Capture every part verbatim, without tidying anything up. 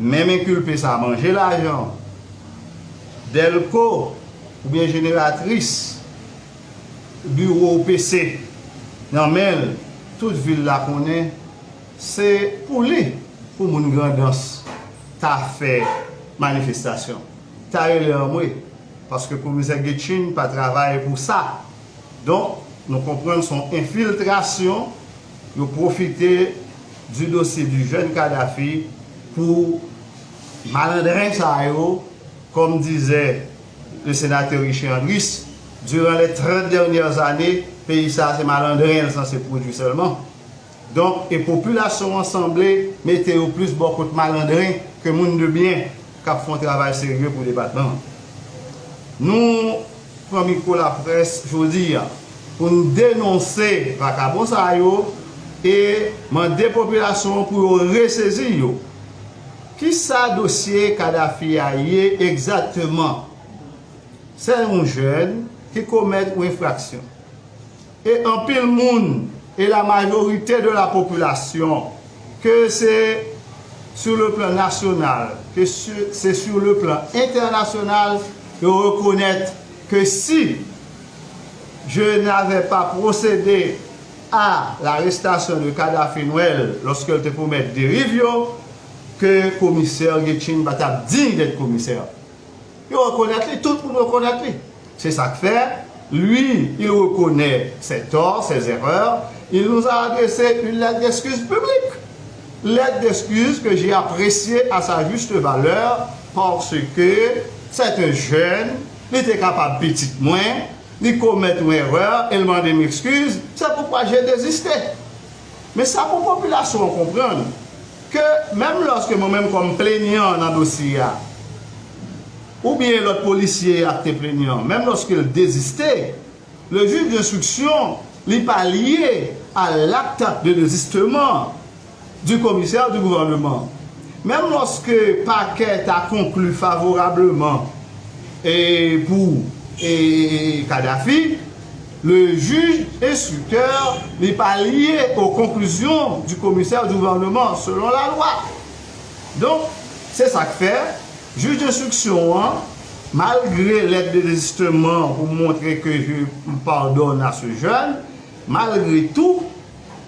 Menm enkilpe sa manje lajan dèlko oubyen jeneratris biwo O P C nan men l, tout vil la konnen se pou li, pou moun Grandans ta fè manifestasyon, ta rele anmwe, paske komisè Guichine pa travay pou sa. Donk, nou konprann se yon enfiltrasyon, yo pwofite du dossier du jeune Kadhafi pou malandren sa yo, comme disait le sénateur Richer Andrys, durant les trente dernières années, peyi sa se malandren l sanse pwodui sèlman. Donk, e popilasyon an sanble mete yo plis bò kot malandren ke moun de byen k ap fè yon travay serye pou depatman an. Nou pran mikwo laprès jodi a pou n denonse vakabon sa yo e mande popilasyon an pou yo resezi yo. Kisa dosye Kadhafi a ye egzakteman? Se yon jèn ki komèt yon enfraksyon. E anpil moun, e la majorité de la population, ke se sur le plan national, ke se sur le plan international, yo rekonèt ke si je n'avais pas procédé à l'arrestation de Kadhafi Noël lorsque l te komèt deriv yo, ke komisè Guichine pa t ap diy d'être commissaire. Yo rekonèt li, tout moun rekonèt li. C'est ça que fait, lui, il reconnaît ses torts, ses erreurs, il nous a adressé une lettre d'excuse publique. Lettre d'excuse que j'ai appréciée à sa juste valeur parce que c'est un jeune, li te kapab pitit mwen, li komèt yon erè e l mande m eskiz, c'est pourquoi j'ai désisté. Men sa pou popilasyon an konprann, ke menm lòske mwen menm kòm plenyan nan dosye a, oubyen lòt polisye a ki te plenyan, menm lòske l deziste, le juge d'instruction, li pa lié à l'acte de désistement du commissaire du gouvernement. Menm lòske pakè ta konkli favorableman e pou e, Kadhafi, le juge instructeur n'est pas lié aux conclusions du commissaire du gouvernement selon la loi. Donk, se sa k fè jij enstriksyon an, malgre lèt de dezisteman pou montre ke je pardonne à ce jeune, malgre tou,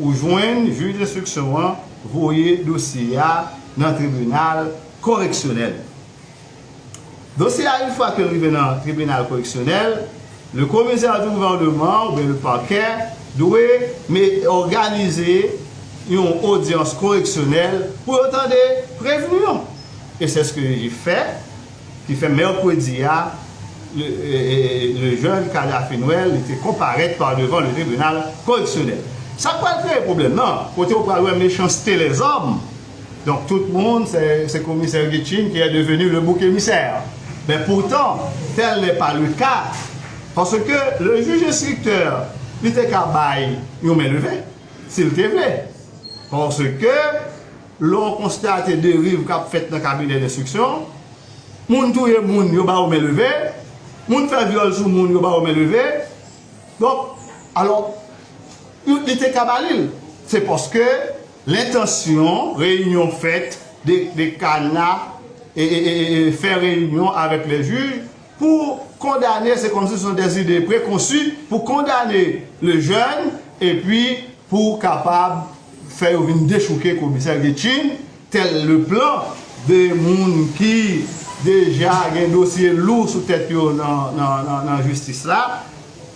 ou jwenn jij enstriksyon an voye dosye a nan tribinal koreksyonèl. Dosye a, une fois ke l rive nan tribinal koreksyonèl, le commissaire du gouvernement oubyen le parquet dwe me òganize yon odyans koreksyonèl pou yo tande prevni an. E c'est ce que j'ai fait, ki fè mèkredi a, le, e, e, le jeune Kadhafi Noël, li te konparèt pa devan le tribinal koreksyonèl. Sa k pral kreye pwoblèm nan, kote w pral wè mechanste lèzòm. Donk, tout moun, se, se komisè Guichine ki est devenu le bouc émissaire. Men poutan, tel n'est pas le cas. Paske le jij enstriktè, li te ka bay yon men leve, si l te vle. Paske, lè w konstate deriv k ap fèt nan kabinè denstriksyon, moun touye moun, yo ba yo men leve, moun fè vyòl sou moun, yo ba yo men leve. Donk, alò, li te ka ba li l. Se paske lentansyon, reyinyon fèt, de, de kana, e, e, e, e, fè reyinyon avèk lè jij pou kondane, se kòmsi se yon des idées préconçues, pou kondane le jeune, epi pou kapab fè yo vin dechouke komisè Guichine, tel le plan de moun ki deja gen dosye lou sou tèt yo nan, nan, nan, nan jistis la,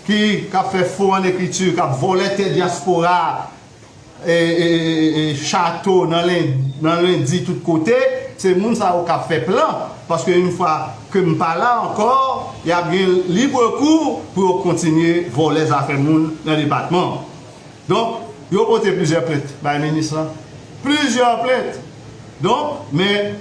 ki, k ap fè fo an ekriti, k ap vòlè tè dyaspora, e, e, e, e, chato nan len-, nan lendi tout kote, se moun sa yo k ap fè plan, paske yon fwa ke m pa la ankò, y ap gen libre kou pou yo kontinye vòlè zafè moun nan depatman. Donk, yo pote plizyè plent bay minis lan. Plizyè plent. Donk, men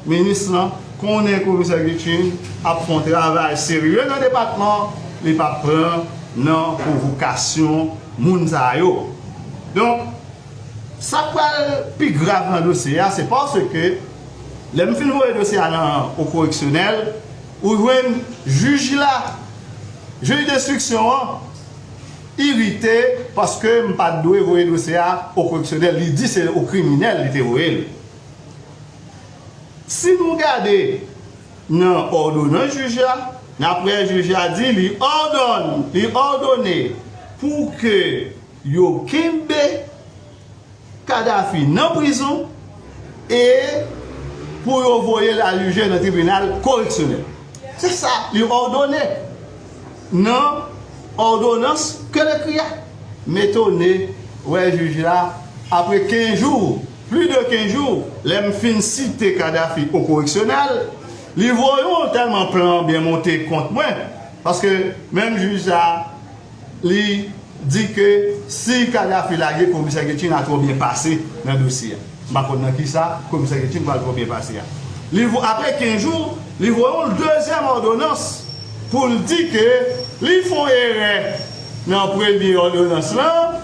minis lan konnen komisè Guichine ap fè yon travay serye nan depatman, li p ap pran nan pwovokasyon moun sa yo. Donk, sa k pral pi grav nan dosye a, se paske lè m fin voye dosye a nan o koreksyonèl, ou jwenn jij la, jij denstriksyon an, irite paske m pa t dwe voye dosye a o koreksyonèl. Li di se o kriminèl li te voye l. Si nou gade nan òdonans jij la, n ap wè jij la di li òdòn, li òdone pou ke yo kenbe Kadhafi nan prizon e pou yo voye l al jije nan tribinal koreksyonèl. Se sa li òdone nan òdonans ke l ekri a. M etone wè jij la, apre kenz jou, plis de kenz jou, lè m fin site Kadhafi o koreksyonèl, li voye yon tèlman plan byen monte kont mwen, paske menm jij la, li di ke si Kadhafi lage, komisè Guetjin a twò byen pase nan dosye a. M pa konn nan kisa komisè Guetjin pral twò byen pase a. Li vo-, apre kenz jou, li voye yon dezyèm òdonans pou l di ke li fè yon erè nan premye òdonans lan,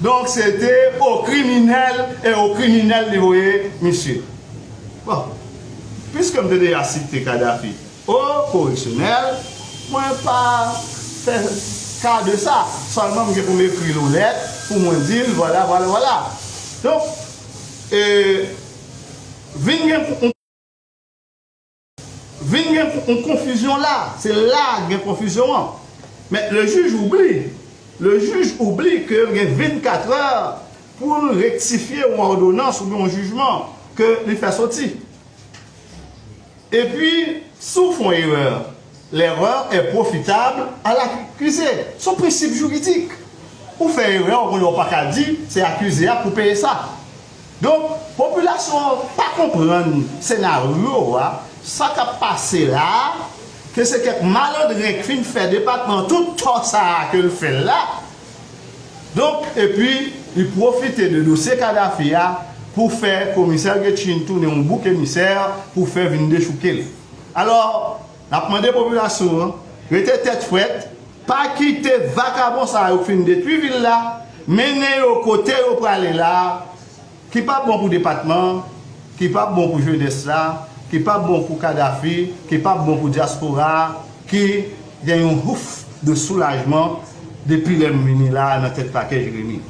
donk se te o kriminèl, e o kriminèl li voye misye. Bon, piske m te deja site Kadhafi o koreksyonèl, mwen pa fè ka de sa. Sèlman m gen pou m ekri l yon lèt pou mwen di l, vwala, vwala, vwala. Donk, e, vin gen yon, vin gen yon konfizyon la. Se la gen konfizyon an. Men le jij oubli, le jij oubli ke l gen vennkat è pou l rektifye yon òdonans oubyen yon jijman ke li fè soti. Epi, si w fè yon erè, l'erreur est profitable à l'accusé. Se yon prensip jiridik. Ou fè erè, ou konnen w pa ka di se akize a pou peye sa. Donk, popilasyon an pa konprann senaryo a, sa k ap pase la a, ke se kèk malandren k fin fè depatman an tout tò sa a ke l fè l la. Donk, epi, li pwofite de dosye Kadhafi a pou fè komisè Guetjin tounen yon bouk emisè pou fè vin dechouke l. Alò, n ap mande popilasyon an, rete tèt frèt, pa kite vakabon sa yo k fin detwi vil la, mennen yo kote yo prale la, ki p ap bon pou depatman an, ki p ap bon pou jenès la, ki p ap bon pou Kadhafi, ki p ap bon pou dyaspora a, ki gen yon houf de soulajman depi lè m vini la a nan tèt pakè Jeremi.